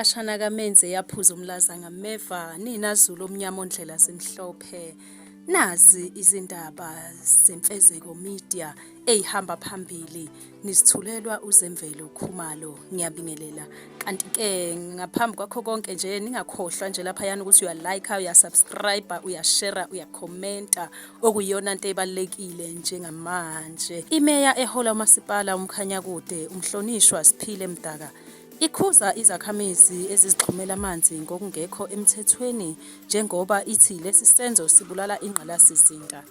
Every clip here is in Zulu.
Inkashana kaMenzi eyaphuza umlaza ngameva, nina Zulu omnyama ondlela zimhlophe. Nazi izindaba zeMfezeko Media eyihamba phambili, nizithulelwa uZemvelo Khumalo. Ngiyabingelela. Kanti-ke ngaphambi kwakho konke nje ningakhohlwa nje laphayana ukuthi uya-like, uya-subscribe, uya-share, uyakhomenta okuyiyona nto ebalulekile njengamanje. Imeya ehola umasipala uMkhanyakude, umhlonishwa Siphile Mdaka, ikhuza izakhamizi ezizixhumela amanzi ngokungekho emthethweni njengoba ithi lesi senzo sibulala ingqalasizinda.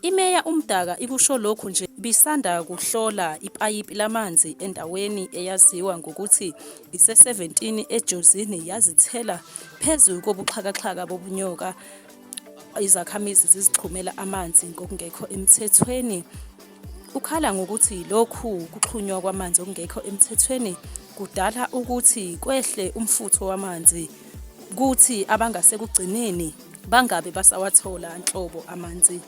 Imeya uMdaka ikusho lokhu nje ibisanda kuhlola ipayipi lamanzi endaweni eyaziwa ngokuthi ise-17 eJozini yazithela phezu kobuxhakaxhaka bobunyoka izakhamizi zizixhumela amanzi ngokungekho emthethweni. Ukhala ngokuthi lokhu kuxhunywa kwamanzi okungekho emthethweni kudala ukuthi kwehle umfutho wamanzi kuthi abangasekugcineni bangabe basawathola nhlobo amanzi.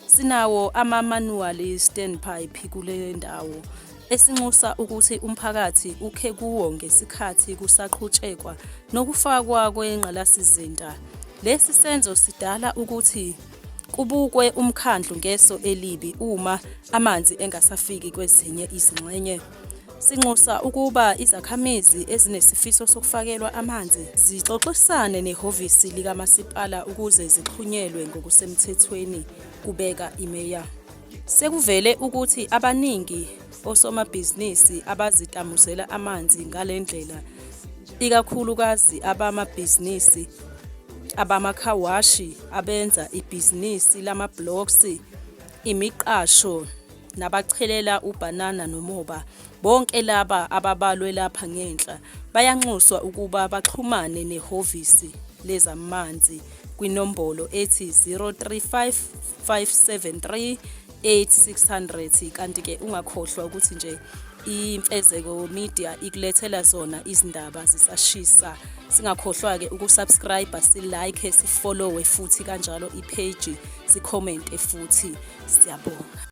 Sinawo ama-manual standpipe kule ndawo esinxusa ukuthi umphakathi ukhe kuwo ngesikhathi kusaqhutshekwa nokufakwa kwengqalasizinda. Lesi senzo sidala ukuthi kubukwe umkhandlu ngeso elibi uma amanzi engasafiki kwezinye izingxenye. Sinxusa ukuba izakhamizi ezinesifiso sokufakelwa amanzi zixoxisane nehhovisi likamasipala ukuze zixhunyelwe ngokusemthethweni, kubeka imeya. Sekuvele ukuthi abaningi osomabhizinisi abazitamuzela amanzi ngale ndlela, ikakhulukazi abamabhizinisi abama-car wash, abenza ibhizinisi lama-blocks, imiqasho nabachelela ubhanana nomoba. Bonke laba ababalwe lapha ngenhla bayanxuswa ukuba baxhumane nehhovisi lezamanzi kwinombolo ethi 035 573 8600. Kanti-ke ungakhohlwa ukuthi nje iMfezeko Media ikulethela zona izindaba zisashisa. Singakhohlwa-ke uku-subscribe, si-like, si-follow-e futhi kanjalo i-page, sikhomente futhi. Siyabonga.